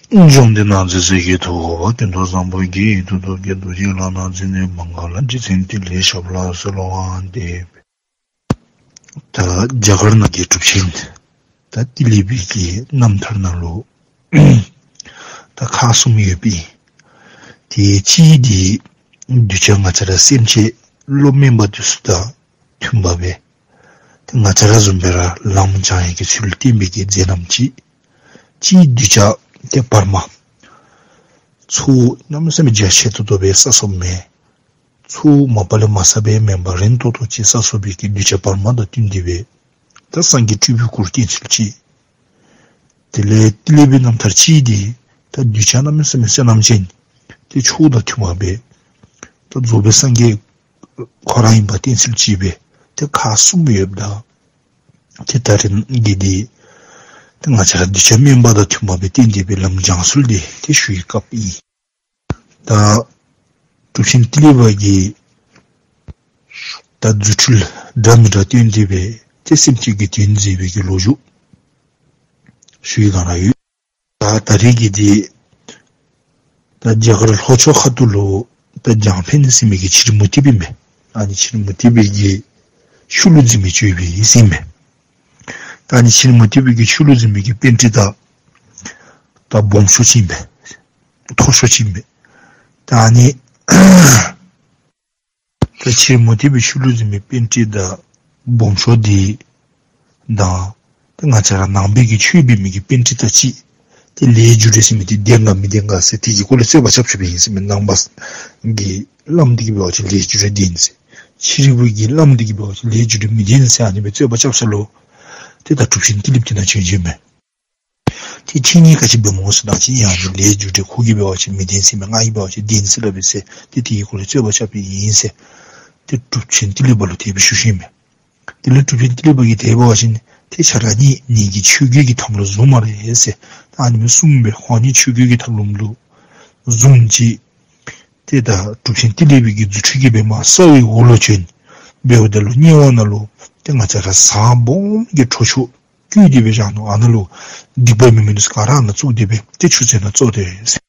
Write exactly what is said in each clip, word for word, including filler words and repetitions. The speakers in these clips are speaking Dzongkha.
འབྱུང་ལྡན་ནགས་ཚལ་ཟེར་གྱི་ཐོག་ཀུན་ཏུ་བཟང་པོ་གི་ཡིད་དུ་འདོད་ཀྱི་རྡོ་རྗེ་ལག་ན་འཛིན་ནས་མ་ག་ལ་རྗེ་བཙུན་ཏི་ལི་ཞབས་ལ་གསོལ་བ་འདེབས། ད་རྒྱ་གར་ནང་གི་གྲུབ་ཆེན་ད་ཏི་ལི་པའི་གི་རྣམ་ཐར་ནང་ལུ་ད་ཁག་གསུམ་ཡོད་པའི་དེ་གཅིག་འདི་གདུལ་བྱ་ང་བཅས་ར་སེམས་ཅན་བློ་དམན་པ་འདི་ཚུ་དང་མཐུན་པ་སྦེ་ཏེ་ང་བཅས་ར་བཟུམ་སྦེ་ར་ལམ་སྦྱང་ཡས་ཀྱི་ཚུལ་བསྟན་པའི་གི་མཛད་རྣམ་ཅིག། གཅིག་གདུལ་བྱ་ཏེ་བར་མ་ཚུ་གནམ་མེད་ས་མེད་རྒྱ་ཆེ་ཏོག་ཏོ་སྦེ་ས་སོབ་མེད། ཚུ་མ་པ་ལས་མ་ས་སྦེ་མེན་པར་རན་ཏོག་ཏོ་ཅིག་ས་སོབ་པའི་གི་གདུལ་བྱ་བར་མ་དང་བསྟུན་ཏེ་སྦེ་ད་སངས་རྒྱས་སྤྲུལ་པའི་སྐུར་བསྟན་ཚུལ་ཅིག། དེ་ལས་ཏི་ལི་པའི་རྣམ་ཐར་གཅིག་འདི་ད་གདུལ་བྱ་གནམ་མེད་ས་མེད་བསོད་ནམས་ཅན་ཏེ་ཆོས་དང་མཐུན་པ་སྦེ་ད་རྫོགས་པའི་སངས་རྒྱས་ཁོ་ར་ཨིནམ་བསྟན་ཚུལ་ཅིག་སྦེ་ཏེ་ཁག་གསུམ་ཡོདཔ་ད། ཏེ་ད་རིས་ཀྱི་འདི་ཏེ་ང་བཅས་ར་གདུལ་བྱ་དམན་པ་དང་མཐུན་པ་སྦེ་བསྟན་ཏེ་སྦེ་ལམ་སྦྱང་ཚུལ་འདི་ཏེ་ཞུ་བའི་སྐབས་ཨིན། ད་གྲུབ་ཆེན་ཏི་ལི་པ་གིས་ད་རྫུ་འཕྲུལ་འདྲ་མི་འདྲ་སྟོན་ཏེ་སྦེ་ཏེ་སེམས་ཅན་གྱི་དོན་མཛད་པའི་གི་ལོ་རྒྱུས་ཞུ་བའི་སྒང་ར་ཡོད། ད་ད་རིས་ཀྱི་འདི་ད་རྒྱ་གར་ལྷོ་ཕྱོགས་ཁ་ཐུག་ལུ་ད་འཇང་ཕན་ཟེར་མི་གི་ཕྱི་རོལ་མུ་སྟེགས་པ་ཨིན་མས། ཨ་ནི་ཕྱི་རོལ་མུ་སྟེགས་པའི་གི་ཤུལ་ལུ་འཛིན་མི་ཅིག་ཡོད་པའི་ཨིན་མས། ད་ཨ་ནི་ཕྱི་རོལ་མུ་སྟེགས་པའི་གི་ཤུལ་ལུ་འཛིན་མི་གི་པཎྜི་ཏ་ད་སྦོམ་ཤོས་ཅིག་ཨིན་པས། མཐོ་ཤོས་ཅིག་ཨིན་པས། ད་ཨ་ནི་ད་ཕྱི་རོལ་མུ་སྟེགས་པའི་ཤུལ་ལུ་འཛིན་མི་པཎྜི་ཏ་སྦོམ་ཤོས་འདི་དང་ད་ང་བཅས་ར་ནང་པའི་གི་ཆོས་འབད་མི་གི་པཎྜི་ཏ་ཅིག་ཏེ་ལས་རྒྱུ་འབྲས་ཟེར་མི་འདི་བདེན་ག་མི་བདེན་ག་ཟེར་དེ་གི་སྐོར་ལས་རྩོད་པ་རྐྱབ་རྐྱབ་ཨིན་ཟེར་མས། ནང་པ་གི་བླམ་འདི་གིས་འབད་བ་ཅིན་ལས་རྒྱུ་འབྲས་བདེན་ཟེར། ཕྱི་རོལ་པའི་གི་བླམ་འདི་གིས་འབད་བ་ཅིན་ལས་རྒྱུ་འབྲས་མི་བདེན་ཟེར་ཨ་ནི་སྦེ་རྩོད་པ་རྐྱབ་ས་ལུ་ཏེ་ད་གྲུབ་ཆེན་ཏི་ལི་པ་འདི་ནཱ་བྱོན་བྱོནམ་མས། ཏེ་ཁྱེད་གཉིས་ག་ཅི་འབད་སྨོ་ཟེར་ན་ཅིག་ཡང་ལས་རྒྱུ་འབྲས་ཁོ་གིས་འབད་བ་ཅིན་མི་བདེན་ཟེར་མས། ང་གིས་འབད་བ་ཅིན་བདེན་ཟེར་སླབ་ཨིན་ཟེར་ཏེ་དེ་གི་སྐོར་ལས་རྩོད་པ་རྐྱབ་ཨིན་ཟེར་ཏེ་གྲུབ་ཆེན་ཏི་ལི་པ་ལུ་དེ་སྦེ་ཞུ་ཞུཝ་ཨིན་མས། དེ་ལས་གྲུབ་ཆེན་ཏི་ལི་པ་གིས་དེ་འབད་བ་ཅིན་ཏེ་ཁྱེད་ར་གཉིས་ནི་གི་ཆོས་གོས་ཀྱི་ཐབས་ལུ་བཟུང་སྨ་རེ་ཟེར། ད་ཨ་ནི་སྦེ་གསུངས་སྦེ་ཁོང་གཉིས་ཆོས་གོས་ཀྱི་ཐབས་ལམ་ལུ་བཟུང་ཅི། ཏེ་ད་གྲུབ་ཆེན་ཏི་ལི་པའི་གི་རྫུ་འཕྲུལ་གྱིས་སྦེ་མར་ས་འོག་ལུ་བྱོན། འབདཝ་ད་ལུ་དམྱལ་བ་ནང་ལུ་ཏེ་ང་བཅས་ར་ཟངས་སྦོམ་གྱི་ཁྲོ་ཆུ་བསྐྱོད་དེ་སྦེ་བཞག་ནུག། ཨ་ནཱ་ལུ་སྡིག་པ་མེད་མི་འདི་ཚུ་ག་ར་ཨ་ནཱ་བཙུགས་ཏེ་སྦེ་ཏེ་ཆུ་ཚན་ནང་བཙོ་སྟེ་ཟེར།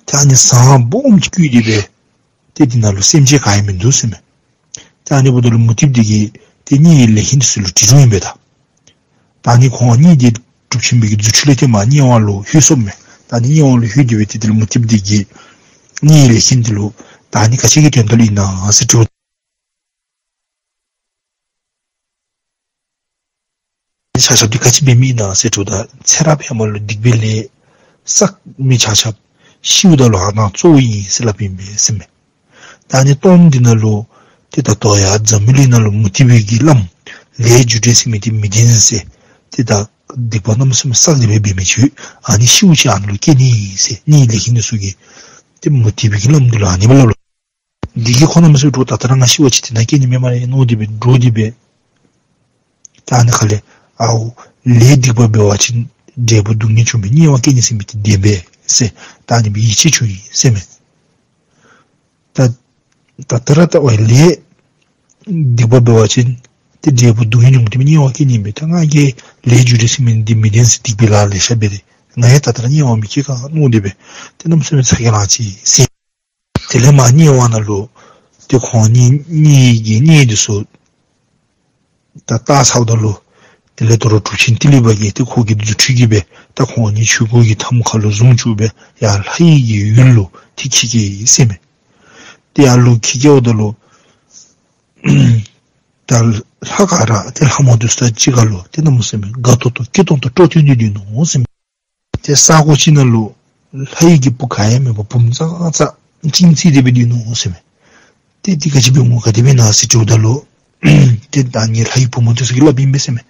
ཏེ་ཨ་ནི་ཟངས་སྦོམ་གྱིས་བསྐྱོད་དེ་སྦེ་ཏེ་དེ་ནང་ལུ་སེམས་ཅན་ག་ཡང་མིན་འདུག་ཟེར་མས། ཏེ་ཨ་ནི་འབདཝ་ད་ལུ་མུ་སྟེགས་པ་འདི་གིས་ཏེ་དམྱལ་བའི་ལས་མཁན་འདི་ཚུ་ལུ་དྲི་དོ་ཨིན་པས་ད། ད་ཨ་ནི་ཁོང་གཉིས་འདི་གྲུབ་ཆེན་པའི་གི་རྫུ་འཕྲུལ་ལས་ཏེ་མར་དམྱལ་བ་ལུ་ལྷོད་སོངམ་མས། ད་ཨ་ནི་དམྱལ་བ་ལུ་ལྷོད་དེ་སྦེ་ཏེ་དེ་ལུ་མུ་སྟེགས་པ་འདི་གིས་དམྱལ་བའི་ལས་མཁན་འདི་ལུ་ད་ཨ་ནི་ག་ཅི་གི་དོན་དག་ལུ་ཨིན་ན་ཟེར་དྲིཝ་ཆ་ཁྱབ་འདི་ག་ཅི་འབད་མི་ཨིན་ན་ཟེར་དྲིཝ་ད་ཚེ་རབས་ཧེ་མ་ལུ་སྡིག་པའི་ལས་བསགས་མི་ཆ་ཁྱབ་ཤིཝ་ད་ལུ་ཨ་ནཱ་བཙོཝ་ཨིན་ཟེར་སླབ་ཨིན་པས་ཟེར་མས། ད་ཨ་ནི་སྟོན་འདི་ནང་ལུ་ཏེ་ད་ལྟོ་ཡང་འཛམ་བུ་གླིང་ནང་ལུ་མུ་སྟེགས་པའི་གི་བླམ་ལས་རྒྱུ་འབྲས་ཟེར་མི་འདི་མི་བདེན་ཟེར། ཏེ་ད་སྡིག་པ་གནམ་མེད་ས་མེད་བསགས་ཏེ་སྦེ་འབད་མི་ཅིག་ཨ་ནི་ཤིཝ་ཅིག་ཨ་ནཱ་ལུ་སྐྱེ་ནི་ཨིན་ཟེར་དམྱལ་བའི་ལས་མཁན་འདི་ཚུ་གིས་ཏེ་མུ་སྟེགས་པའི་གི་བླམ་འདི་ལུ་ཨ་ནི་སྦེ་སླབ་ལོ། འདི་གིས་ཁོ་གནམ་མེད་ས་མེད་འདྲོག་ད་ད་ར་ང་ཤི་བ་ཅིན་དེ་ནང་སྐྱེ་ནི་མེན་སྨ་རེ་མནོ་སྟེ་སྦེ་འདྲོག་སྟེ་སྦེ། ད་ཨ་ནི་ཁ་ལས་ཨའོ་ལས་སྡིག་པ་འབད་བ་ཅིན་འབྲས་བུ་སྡུག་བསྔལ་འབྱུང་བས་དམྱལ་བར་སྐྱེ་ནི་ཟེར་མི་འདི་བདེན་པས་ཟེར། ད་ཨ་ནི་སྦེ་ཡིད་ཆེས་བྱུང་ཡི་ཟེར་མས། ད་ད་ད་ར་ད་ཨོ་ལས་སྡིག་པ་འབད་བ་ཅིན་ཏེ་འབྲས་བུ་སྡུག་བསྔལ་འབྱུང་སྟེ་དམྱལ་བར་སྐྱེ་ནི་མས། ད་ང་གིས་ལས་རྒྱུ་འབྲས་ཟེར་མི་འདི་མི་བདེན་ཟེར་སྡིག་པའི་ལཱ་ལེ་ཤ་འབད་དེ་ང་ཡང་ད་ད་ར་དམྱལ་བར་མི་སྐྱེ་ག་མནོ་སྟེ་སྦེ་ཏེ་གནམ་མེད་ས་མེད་ཚ་གྱང་ལང་ཅི་ཟེར། དེ་ལས་མར་དམྱལ་བ་ནང་ལུ་ཏེ་ཁོང་གཉིས་གཉིས་ཀྱི་གཉེན་འདི་ཚུ་ད་བཏགས་ཚརཝ་ད་ལུ་དེ་ལས་དོ་རུང་གྲུབ་ཆེན་ཏི་ལི་པ་གིས་ཏེ་ཁོ་གི་རྫུ་འཕྲུལ་གྱིས་སྦེ་ད་ཁོང་གཉིས་ཆོས་གོས་ཀྱི་ཐམ་ཁ་ལུ་བཟུང་བཅུག་སྦེ་ཡར་ལྷ་ཡི་གི་ཡུལ་ལུ་ཏེ་འཁྱིད་འཁྱིད་ཡི་ཟེར་མས། ཏེ་ཡར་ལུ་འཁྱིད་འཁྱིདཔ་ད་ལུ་ད་ལྷ་ག་ར་ཏེ་ལྷ་མོ་འདི་ཚུ་དང་གཅིག་ཁར་ལུ་ཏེ་གནམ་མེད་ས་མེད་དགའ་ཏོག་ཏོ་སྐྱིད་ཏོང་ཏོ་སྤྲོ་སྟོན་ཏེ་སྡོད་ནུག་ཟེར་མས། ཏེ་ས་གོ་ཅིག་ནང་ལུ་ལྷ་ཡི་གི་བུ་ག་ཡང་མེད་པར་བུམོ་ཙག་ཙག་ཅིག་བརྩིགས་ཏེ་སྦེ་སྡོད་ནུག་ཟེར་མས། ཏེ་འདི་ག་ཅི་འབད་འོང་ག་དེ་སྦེ་ན་ཟེར་དྲིཝ་ད་ལུ་ཏེ་ད་ཨ་ནི་ལྷ་ཡི་བུམོ་འདི་ཚུ་གིས་སླབ་ཨིན་པས་ཟེར་མས།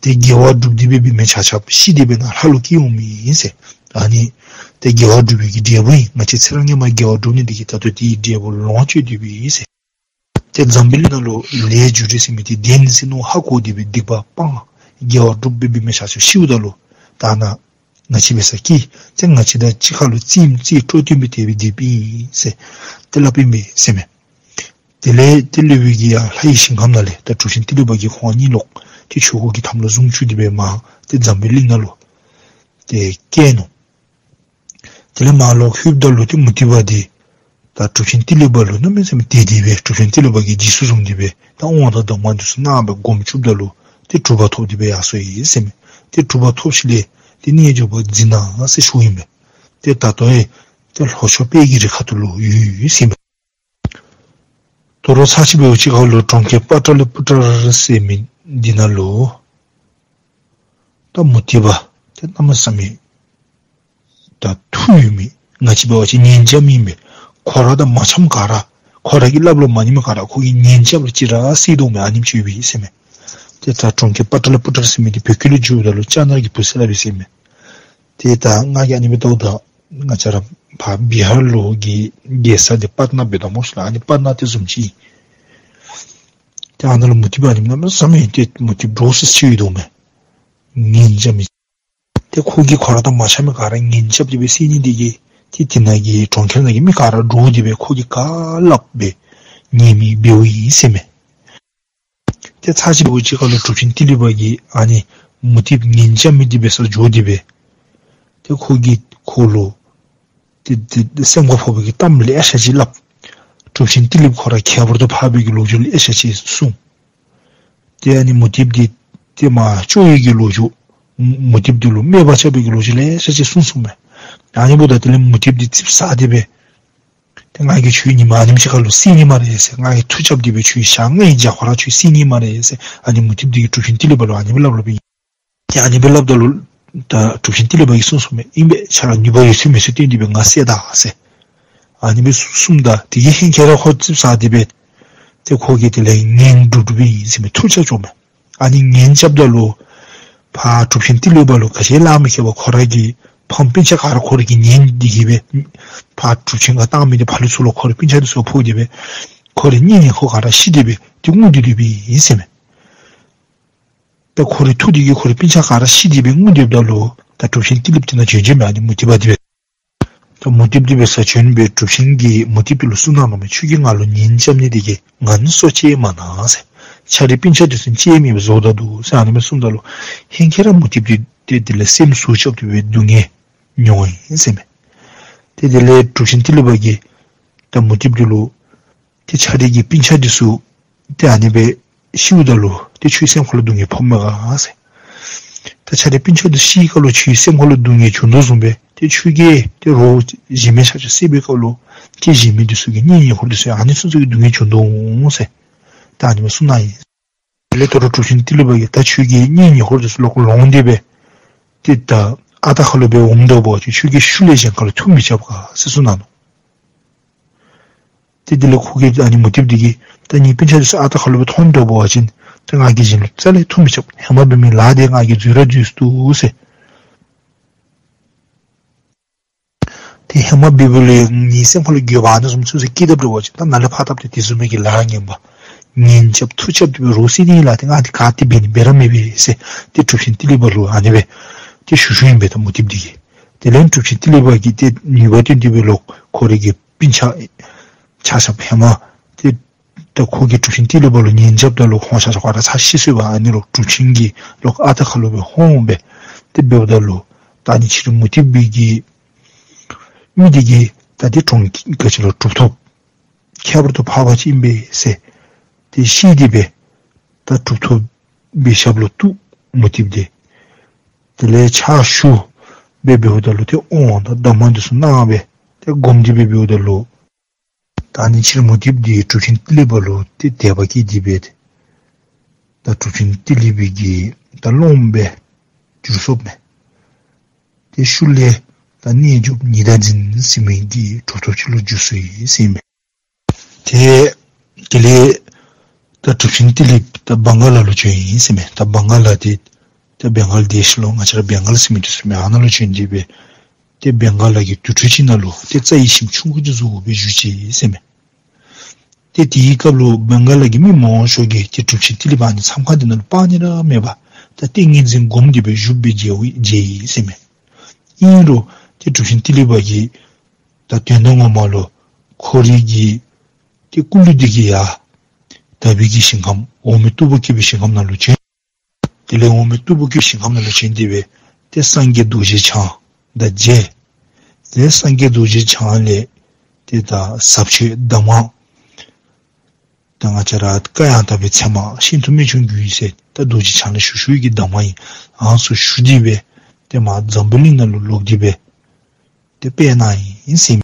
ཏེ་དགེ་བ་སྒྲུབ་སྟེ་སྦེ་འབད་མི་ཆ་ཁྱབ་ཤི་སྟེ་སྦེ་ནཱ་ལྷ་ལུ་སྐྱེ་འོང་མི་ཨིན་ཟེར། ཨ་ནི་ཏེ་དགེ་བ་སྒྲུབ་པའི་གི་འབྲས་བུ་ཨིན། ང་བཅས་ཚེ་རབས་སྔོན་མ་དགེ་བ་སྒྲུབ་ནི་འདི་གིས་ད་ལྟོ་དེའི་འབྲས་བུ་ལོངས་སྤྱོད་སྡོད་པའི་ཨིན་ཟེར། ཏེ་འཛམ་བུ་གླིང་ནང་ལུ་ལས་རྒྱུ་འབྲས་ཟེར་མི་འདི་བདེན་ཟེར་མནོ་ཧ་གོ་སྟེ་སྦེ་སྡིག་པ་སྤང་དགེ་བ་སྒྲུབ་སྦེ་འབད་མི་ཆ་ཁྱབ་ཤིཝ་ད་ལུ་ད་ནཱ་ང་བཅས་འབད་ས་གི་ཏེ་ང་བཅས་དང་གཅིག་ཁར་ལུ་རྩེདམོ་རྩེ་སྤྲོ་སྟོན་སྦེ་དེ་སྦེ་སྡོདཔ་ཨིན་ཟེར་ཏེ་སླབ་ཨིན་པས་ཟེར་མས། དེ་ལས་ཏི་ལི་པ་གིས་ཡར་ལྷ་ཡི་ཞིང་ཁམས་ནང་ལས་ད་གྲུབ་ཆེན་ཏི་ལི་པ་གིས་ཁོང་གཉིས་ལོག་ཏེ་ཆོས་གོས་ཀྱི་ཐམ་ལུ་བཟུང་བཅུག་སྟེ་སྦེ་མར་ཏེ་འཛམ་བུ་གླིང་ནང་ལུ་ཏེ་བསྐྱལ་ནུག། དེ་ལས་མར་ལོག་ལྷོདཔ་ད་ལུ་ཏེ་མུ་སྟེགས་པ་འདི་ད་གྲུབ་ཆེན་ཏི་ལི་པ་ལུ་གནམ་མེད་ས་མེད་དད་དེ་སྦེ་གྲུབ་ཆེན་ཏི་ལི་པ་གིས་རྗེས་སུ་བཟུང་སྟེ་སྦེ་ད་དབང་དང་གདམས་ངག་འདི་ཚུ་གནང་སྦེ་སྒོམ་བཅུགཔ་ད་ལུ་ཏེ་གྲུབ་པ་ཐོབ་སྟེ་སྦེ་ཡར་སོང་ཡི་ཟེར་མས། ཏེ་གྲུབ་པ་ཐོབ་ཞིནམ་ལས་ཏེ་རྣལ་འབྱོར་པ་འཛིན་གནང་ཟེར་ཞུཝ་ཨིན་པས། ཏེ་ད་ལྟོ་ཡང་ཏེ་ལྷོ་ཕྱོགས་དཔལ་གྱི་རི་ཁ་ཐུག་ལུ་ཡོད་ཡོད་ཟེར་མས། དོ་རུང་ཚར་གཅིག་འབདཝ་ཅིག་ཁར་ལུ་གྲོང་ཁྱེར་པ་ཏྲ་ལི་པུ་ཏྲ་ཟེར་མི་འདི་ནང་ལུ་ད་མུ་སྟེགས་པ་ཏེ་གནམ་མེད་ས་མེད་ད་མཐུ་ཡོད་མི་ང་བཅས་འབད་བ་ཅིན་ངན་འཇམ་ཨིན་པས། ཁོ་ར་དང་མ་འཆམ་ག་ར་ཁོ་ར་གིས་སླབ་སླབ་མ་ཉན་མི་ག་ར་ཁོ་གིས་ངན་འཇམ་ར་ཅིག་ར་བསད་དོ་མས། ཨ་ནེམ་ཅིག་ཡོད་པས་ཟེར་མས། ཏེ་ད་གྲོང་ཁྱེར་པ་ཏྲ་ལི་པུ་ཏྲ་ཟེར་མི་འདི་བོད་སྐད་ལུ་བསྒྱུརཝ་ད་ལུ་ལྕགས་ནག་གི་བུ་ཟེར་སླབ་ཨིན་ཟེར་མས། ཏེ་ད་ང་གིས་ཨ་ནི་སྦེ་བལྟཝ་ད་ང་བཅས་ར་ཕར་བི་ཧར་ལུ་གི་རྒྱལ་ས་འདི་པཊ་ན་འབད་དོ་སྨོ་ཤིག་ལགས། ཨ་ནི་པཊ་ན་དེ་བཟུམ་ཅིག་ཨིན། ཏེ་ཨ་ནཱ་ལུ་མུ་སྟེགས་པ་ཨ་ནི་གནམ་མེད་ས་མེད་ཏེ་མུ་སྟེགས་འདྲོག་སི་སི་ཅིག་ཡོད་དོ་མས། ངན་འཇམ་མི་ཏེ་ཁོ་གིས་ཁོ་ར་དང་མ་འཆམ་མི་ག་ར་ངན་རྐྱབ་སྟེ་སྦེ་བསད་ནི་འདི་གིས་ཏེ་དེ་ནང་གི་གྲོང་ཁྱེར་ནང་གི་མི་ག་ར་འདྲོག་སྟེ་སྦེ་ཁོ་གིས་ག་སླབ་སྦེ་ཉན་མི་འབདཝ་ཨིན་ཟེར་མས། ཏེ་ཚར་གཅིག་འབདཝ་ཅིག་ཁར་ལུ་གྲུབ་ཆེན་ཏི་ལི་པ་གིས་ཨ་ནི་མུ་སྟེགས་ངན་འཇམ་མི་འདི་འབད་སར་འགྱོ་སྟེ་སྦེ་ཏེ་ཁོ་གིས་ཁོ་ལུ་ཏེ་ཏེ་སེམས་ཁར་ཕོག་པའི་གི་གཏམ་ལེ་ཤ་ཅིག་སླབ། གྲུབ་ཆེན་ཏི་ལི་པ་ཁོ་ར་ཁྱད་པར་དུ་འཕགས་པའི་གི་ལོ་རྒྱུས་ལེ་ཤ་ཅིག་གསུངས། ཏེ་ཨ་ནི་མུ་སྟེགས་འདི་ཏེ་མར་སྐྱོ་བའི་གི་ལོ་རྒྱུས་མུ་སྟེགས་འདི་ལུ་སྨད་པ་རྐྱབ་པའི་གི་ལོ་རྒྱུས་ལེ་ཤ་ཅིག་གསུངས་གསུངསམ་མས། ཨ་ནི་འབདཝ་ད་དེ་ལས་མུ་སྟེགས་འདི་ཙིགཔ་ཟ་སྟེ་སྦེ་ཏེ་ང་གིས་ཁྱོད་ཉིནམ་ཨ་ནེམ་ཅིག་ཁར་ལུ་བསད་ནི་སྨ་རེ་ཟེར། ང་གིས་མཐུ་རྐྱབ་སྟེ་སྦེ་ཁྱོད་ཞག་ལྔའི་རྒྱབ་ཁར་ཁྱོད་བསད་ནི་སྨ་རེ་ཟེར། ཨ་ནི་མུ་སྟེགས་འདི་གིས་གྲུབ་ཆེན་ཏི་ལི་པ་ལུ་ཨ་ནི་སྦེ་སླབ་སླབ་ཨིན། ཏེ་ཨ་ནི་སྦེ་སླབ་ད་ལུ་ད་གྲུབ་ཆེན་ཏི་ལི་པ་གིས་གསུངས་གསུངསམ་མས། ཨིན་པས། ཁྱོད་ར་ནུས་པ་ཡོད་ཚད་མེད་ཚད་བཏོན་ཏེ་སྦེ་ང་བསད་ད་ཟེར། ཨ་ནི་སྦེ་གསུངསམ་ད་དེ་གི་ཧེང་ཁེ་ར་ཁོ་ཙིགཔ་ཟ་སྟེ་སྦེ་ཏེ་ཁོ་གིས་དེ་ལས་ངན་སྒྲུབ་སྒྲུབཔ་ཨིན་ཟེར་མི་མཐུ་རྐྱབ་བཅུགཔ་མས། ཨ་ནི་ངན་རྐྱབ་ད་ལུ་ཕར་གྲུབ་ཆེན་ཏི་ལི་པ་ལུ་ག་ཅི་ལཱ་མི་ཁེལ་བར་ཁོ་ར་གི་ཕམ་སྤུན་ཆ་ག་ར་ཁོ་ར་གིས་ཉན་ཏེ་གིས་སྦེ་ཕར་གྲུབ་ཆེན་ག་བཏང་མི་འདི་ཕར་ལུ་ཚུར་ལུ་ཁོ་རའི་སྤུན་ཆ་འདི་ཚུ་ཕོག་སྟེ་སྦེ་ཁོ་རའི་གཉེན་ཉེ་འཁོར་ག་ར་ཤི་སྟེ་སྦེ་ཏེ་ངུ་སྟེ་སྡོདཔ་ཨིན་ཟེར་མས། ད་ཁོ་རའི་ཐུགས་འདི་གིས་ཁོ་རའི་སྤུན་ཆ་ག་ར་ཤི་སྟེ་སྦེ་ངུ་སྡོདཔ་ད་ལུ་ད་གྲུབ་ཆེན་ཏི་ལི་པ་འདི་ནཱ་བྱོན་བྱོནམ་མས། ཨ་ནི་མུ་སྟེགས་པ་འདི་སྦེ། ད་མུ་སྟེགས་པ་འདི་སྦེ་ས་བྱོན་སྦེ་གྲུབ་ཆེན་གྱིས་མུ་སྟེགས་པ་འདི་ལུ་གསུངས་གནངམ་མས། ཁྱོད་ཀྱིས་ང་ལུ་ངན་རྐྱབ་ནི་འདི་གིས་ང་ནི་སྲོག་བཅད་མ་གནང་ཟེར། ཁྱོད་རའི་སྤུན་ཆ་འདི་ཚུ་བཅད་མི་བཟོ་ད་འདུག་ཟེར་ཨ་ནི་སྦེ་གསུངསམ་ད་ལུ་ཧེང་ཁེ་ར་མུ་སྟེགས་པ་འདི་ཏེ་དེ་ལས་སེམས་ཟུག་རྐྱབ་སྟེ་སྦེ་སྡུག་བསྔལ་མྱོང་ཡི་ཟེར་མས། ཏེ་དེ་ལས་གྲུབ་ཆེན་ཏི་ལི་པ་གིས་ད་མུ་སྟེགས་པ་འདི་ལུ་ཏེ་ཁྱོད་རའི་གི་སྤུན་ཆ་འདི་ཚུ་ཏེ་ཨ་ནི་སྦེ་ཤིཝ་ད་ལུ་ཏེ་ཁྱོད་སེམས་ཁར་ལུ་སྡུག་བསྔལ་ཕོགཔ་མས་ག་ཟེར། ད་ཁྱོད་རའི་སྤུན་ཆ་འདི་ཤི་བའི་སྐབས་ལུ་ཁྱོད་སེམས་ཁར་ལུ་སྡུག་བསྔལ་བྱུང་དོ་བཟུམ་སྦེ་ཏེ་ཁྱོད་ཀྱིས་ཏེ་རོགས་གཞན་མི་ཆ་ཁྱབ་བསད་པའི་སྐབས་ལུ་ཏེ་གཞན་མི་འདི་ཚུ་གི་གཉེན་ཉེ་འཁོར་འདི་ཚུ་ཨ་ནི་ཚུ་ཚུ་གི་སྡུག་བསྔལ་བྱུང་དོ་འོང་ཟེར། ད་ཨ་ནི་སྦེ་གསུངས་གནང་ཡི། དེ་ལས་ད་རུང་གྲུབ་ཆེན་ཏི་ལི་པ་གིས་ད་ཁྱོད་ཀྱི་གཉེན་ཉེ་འཁོར་འདི་ཚུ་ལོག་ལོང་སྟེ་སྦེ་ཏེ་ད་ཨ་རྟག་ཁ་ལུ་སྦེ་འོངམ་འདྲཝ་འབད་བ་ཅིན་ཁྱོད་ཀྱི་ཤུལ་ལས་གཞན་ཁར་ལུ་མཐུ་མི་རྐྱབ་ག་ཟེར་གསུངས་གནང་ནུག། ཏེ་དེ་ལས་ཁོ་གིས་ཨ་ནི་མུ་སྟེགས་པ་འདི་གིས་ད་ངེའི་སྤུན་ཆ་འདི་ཚུ་ཨ་རྟག་ཁ་ལུ་སྦེ་མཐོངམ་འདྲཝ་འབད་བ་ཅིན་ད་ང་གིས་གཞན་ལུ་རྩ་ལས་མཐུ་མི་རྐྱབ། ཧེ་མ་འབད་མི་ལཱ་འདི་ང་གིས་འཛོལ་ར་འཛོལ་སོ་ནུག་ཟེར། ཏེ་ཧེ་མ་འབདཝ་ལས་ངེའི་སེམས་ཁར་ལུ་འགྱོད་པ་ཨ་ནི་བཟུམ་ཚུ་ཚུ་སྐྱེས་དཔ་འདྲཝ་ཅིག་ད་ནཱ་ལས་ཕར་ཐབས་ཏེ་དེ་བཟུམ་མའི་གི་ལཱ་ངན་པ་ངན་རྐྱབ་མཐུ་རྐྱབ་སྟེ་སྦེ་རོགས་བསད་ནི་ལཱ་འདི་ང་འདི་ག་ཏེ་འབད་ནི་འབད་ར་མི་འབད་ཟེར་ཏེ་གྲུབ་ཆེན་ཏི་ལི་པ་ལུ་ཨ་ནི་སྦེ་ཏེ་ཞུ་ཞུཝ་ཨིན་པས་ད་མུ་སྟེགས་པ་འདི་གིས། དེ་ལས་གྲུབ་ཆེན་ཏི་ལི་པ་གིས་ཏེ་ནུས་པ་བཏོན་ཏེ་སྦེ་ལོག་ཁོ་རའི་གི་སྤུན་ཆ་ཆ་ཁྱབ་ཧེ་མ་ཏེ་ད་ཁོ་གིས་གྲུབ་ཆེན་ཏི་ལི་པ་ལུ་ངན་རྐྱབ་ད་ལུ་ཁོང་ཆ་ཁྱབ་ག་ར་ཚར་ཤི་སོང་པ། ཨ་ནི་ལོག་གྲུབ་ཆེན་གྱིས་ལོག་ཨ་རྟག་ཁ་ལུ་སྦེ་འོང་སྦེ་ཏེ་འབདཝ་ད་ལུ་ད་ཨ་ནི་ཕྱི་རུ་མུ་སྟེགས་པའི་གི་མི་འདི་གིས་ད་ཏེ་གྲོང་ཁྱེར་ག་ཅི་ལོ་གྲུབ་ཐོབ་ཁྱད་པར་དུ་འཕགས་པ་ཅིག་ཨིན་པས་ཟེར་ཏེ་ཤེས་ཏེ་སྦེ་ད་གྲུབ་ཐོབ་པའི་ཞབས་ལུ་གཏུགས་མུ་སྟེགས་པ་འདི། དེ་ལས་ཕྱག་ཞུ་སྦེ་འབདཝ་ད་ལུ་ཏེ་དབང་དང་གདམས་ངག་འདི་ཚུ་གནང་སྦེ་ཏེ་སྒོམ་སྟེ་སྦེ་འབདཝ་ད་ལུ་ད་ཨ་ནི་ཕྱི་རུ་མུ་སྟེགས་པ་འདི་གྲུབ་ཆེན་ཏི་ལི་པ་ལུ་ཏེ་དད་པ་སྐྱེས་ཏེ་སྦེ་ད་གྲུབ་ཆེན་ཏི་ལི་པ་གི་ད་སློབ་མ་སྦེ་གྱུར་སོཔ་མས། ཏེ་ཤུལ་ལས་ད་རྣལ་འབྱོར་ཉི་ཟླ་འཛིན་ཟེར་མི་གི་གྲུབ་ཐོབ་ཅིག་ལུ་འགྱུར་སོ་ཡི་ཟེར་མས། ཏེ་དེ་ལས་ད་གྲུབ་ཆེན་ཏི་ལི་པ་ད་བང་ག་ལ་ལུ་བྱོན་ཡི་ཟེར་མས། ད་བང་ག་ལ་འདི་ད་བེང་གཱལ་དེཤ་ལུ་ང་བཅས་ར་བེང་གཱལ་ཟེར་མི་འདི་ཚུ་མས། ཨ་ནཱ་ལུ་བྱོན་ཏེ་སྦེ་ཏེ་བེང་གཱལ་ལ་གི་དུར་ཁྲོད་ཅིག་ནང་ལུ་ཏེ་རྩྭ་ཡི་ཞིང་ཆུང་ཀུ་ཅིག་བཟོ་སྦེ་བཞུགས་ཅི་ཟེར་མས། ཏེ་དེའི་སྐབས་ལུ་བེང་གཱལ་ལ་གི་མི་མང་ཤོས་ཀྱིས་ཏེ་གྲུབ་ཆེན་ཏི་ལི་པ་ཨ་ནི་མཚམས་ཁང་འདི་ནང་ལུ་སྤར་ནི་ར་མེད་པར་ད་ཏིང་ངེ་འཛིན་སྒོམ་སྟེ་སྦེ་བཞུགས་སྦེ་མཇལ་ཡི་ཟེར་མས། ཨིན་རུང་ཏེ་གྲུབ་ཆེན་ཏི་ལི་པ་གིས་ད་དོན་དག་ངོ་མ་ལུ་ཁོ་རའི་གི་ཏེ་སྐུ་ལུས་འདི་གིས་ཡར་དག་པའི་གི་ཞིང་ཁམས་འོག་མིན་སྟུག་པོ་བཀོད་པའི་ཞིང་ཁམས་ནང་ལུ་བྱོན། དེ་ལས་འོག་མིན་སྟུག་པོ་བཀོད་པའི་ཞིང་ཁམས་ནང་ལུ་བྱོན་ཏེ་སྦེ་ཏེ་སངས་རྒྱས་རྡོ་རྗེ་འཆང་དང་མཇལ། ཏེ་སངས་རྒྱས་རྡོ་རྗེ་འཆང་ལས་ཏེ་ད་ཟབ་ཆོས་གདམས་ངག་ད་ང་བཅས་ར་བཀའ་ཡང་དག་པའི་ཚད་མ་ཤིན་ཏུ་རྨད་བྱུང་རྒྱུད་ཟེར་ད་རྡོ་རྗེ་འཆང་ལས་ཞུ་ཞུ་བའི་གི་གདམས་ངག་ཨིན། ཨ་ནི་ཚུ་ཞུ་སྟེ་སྦེ་ཏེ་མར་འཛམ་བུ་གླིང་ནང་ལུ་ལོག་སྟེ་སྦེ་ཏེ་སྤེལ་གནང་ཡི་ཟེར་མས།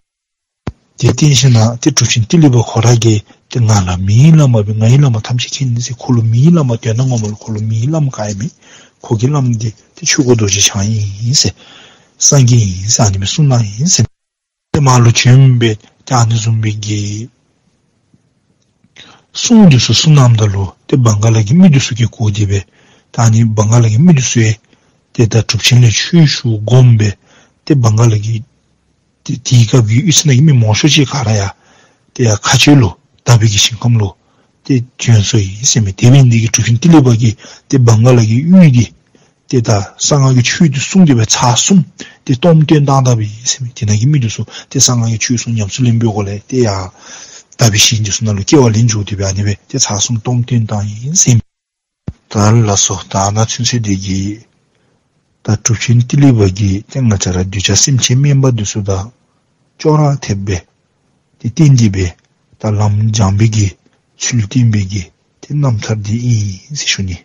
དེ་བརྟེན་ཞིནམ་ལས་ཏེ་གྲུབ་ཆེན་ཏི་ལི་པ་ཁོ་ར་གིས་ཏེ་ང་ལུ་མིའི་བླ་མ་སྦེ་ངེའི་བླ་མ་ཐམས་ཅད་མཁྱེན་ནི་ཟེར། ཁོ་ལུ་མིའི་བླ་མ་དོན་ངོ་མ་ལུ་ཁོ་ལུ་མིའི་བླ་མ་ག་ཡང་མེད། ཁོ་གི་བླམ་འདི་ཏེ་ཆོས་སྐུ་རྡོ་རྗེ་འཆང་ཨིན་ཟེར། སངས་རྒྱས་ཨིན་ཟེར་ཨ་ནི་སྦེ་གསུངས་གནང་ཡི་ཟེར། ཏེ་མར་ལུ་བྱོན་སྦེ་ཏེ་ཨ་ནི་བཟུམ་སྦེ་གི་གསུང་འདི་ཚུ་གསུངས་གནངམ་ད་ལུ་ཏེ་བང་ག་ལ་གི་མི་འདི་ཚུ་གིས་གོ་སྟེ་སྦེ་ད་ཨ་ནི་བང་ག་ལ་གི་མི་འདི་ཚུ་ཡང་ཏེ་ད་གྲུབ་ཆེན་ལས་ཆོས་ཞུ་དགོངསམ་སྦེ་ཏེ་བང་ག་ལ་གི་ཏེ་དེའི་སྐབས་ཀྱི་གཡུས་ཚན་གྱི་མི་མང་ཤོས་ཅིག་ག་ར་ཡང་ཏེ་ཡར་མཁའ་སྤྱོད་ལུ་དག་པའི་གི་ཞིང་ཁམས་ལུ་ཏེ་བྱོན་སོ་ཡི་ཟེར་མས། དེ་འབད་ནི་འདི་གིས་གྲུབ་ཆེན་ཏི་ལི་པ་གིས་ཏེ་བང་ག་ལ་གི་གཡུས་འདི་ཏེ་ད་གསང་སྔགས་ཀྱི་ཆོས་འདི་གསུངས་ཏེ་སྦེ་ཚར་གསུམ་ཏེ་སྟོངམ་བཏོན་བཏང་དཔ་ཨིན་ཟེར་མས། དེ་ནང་གི་མི་འདི་ཚུ་ཏེ་གསང་སྔགས་ཀྱི་ཆོས་གསུངས་ཉམས་སུ་ལེན་པའི་སྒོ་ལས་ཏེ་ཡར་དག་པའི་ཞིང་འདི་ཚུ་ནང་ལུ་སྐྱེ་བ་ལེན་འགྱོ་སྟེ་སྦེ་ཨ་ནི་སྦེ་ཏེ་ཚར་གསུམ་སྟོངམ་བཏོན་བཏང་ཡི་ཟེར་མས། ད་ལགས་སོ། ད་ཨ་ནཱ་ཚུན་ཚོད་འདི་གིས་ད་གྲུབ་ཆེན་ཏི་ལི་པ་གིས་ཏེ་ང་བཅས་ར་གདུལ་བྱ་སེམས་ཅན་དམན་པ་འདི་ཚུ་དང་ཅོག་ར་འཐདཔ་སྦེ་ཏེ་བསྟན་ཏེ་སྦེ་ད་ལམ་སྦྱང་བའི་གི་ཚུལ་བསྟན་པའི་གི་ཏེ་རྣམ་ཐར་འདི་ཨིན་ཟེར་ཞུ་ནི།